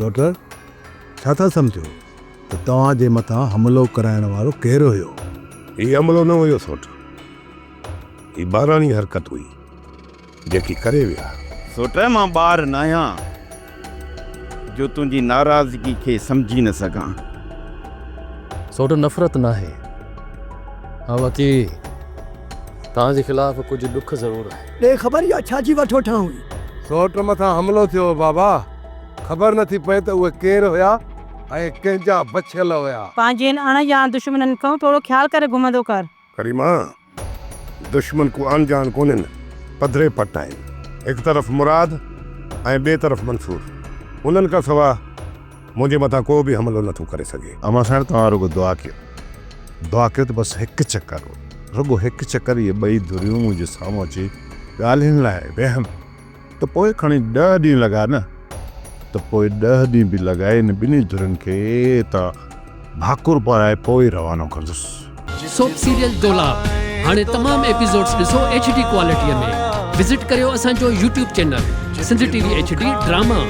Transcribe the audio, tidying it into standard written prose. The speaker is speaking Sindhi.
سوٽ، ڇا ٿا سمجهو ته توهان جي مٿان حملو ڪرائڻ وارو ڪير هيو؟ هي حملو نه هيو سوٽ، هي ٻاراڻي حرڪت هئي، جيڪي ڪري ويا. سوٽ، مان ٻار ناهيان جو تنهنجي ناراضگي کي سمجهي نه سگهان. سوٽ، نفرت ناهي، ها باقي توهان جي خلاف ڪجهه ڏک ضرور آهي. ڏي خبر اها ڇا جي وٺ وٺان هئي؟ سوٽ مٿان حملو ٿيو هو بابا، خبر نه ٿي پئي ته اهي ڪير هيا ۽ ڪنهن جا بڇيل هيا. پنهنجي اڻ ڄاڻ دشمنن کان ٿورو خيال ڪري گهمندو ڪر. ڪريما، دشمن ڪو اڻ ڄاڻ ڪونهن، پڌري پٽ آهن. هڪ طرف مراد ۽ ٻئي طرف منصور. انهن کان سوا منهنجي مٿان ڪو به حملو نه ٿو ڪري سگهي. امان سائڻ توهان رڳو دعا ڪيو، دعا ڪيو ته بس هڪ چڪر، رڳو هڪ چڪر اهي ٻئي ڌريون منهنجي سامهون اچي ڳالهين لاء ويهن ته پوء کڻي ڏهه ڏينهن لڳاء نه ته پوء ڏهه ڏينهن به لڳائي ان ٻنهي ڌرين کي ته ڀاڪر پارائي پوء ئي روانو ڪندس. سوپ سيريل دولاب هاڻي تمام ايپيسوڊز ڏسو ايڇ ڊي ڪوالٽي ۾ وزٽ ڪريو اسان جو YouTube channel Sindh T V H D drama.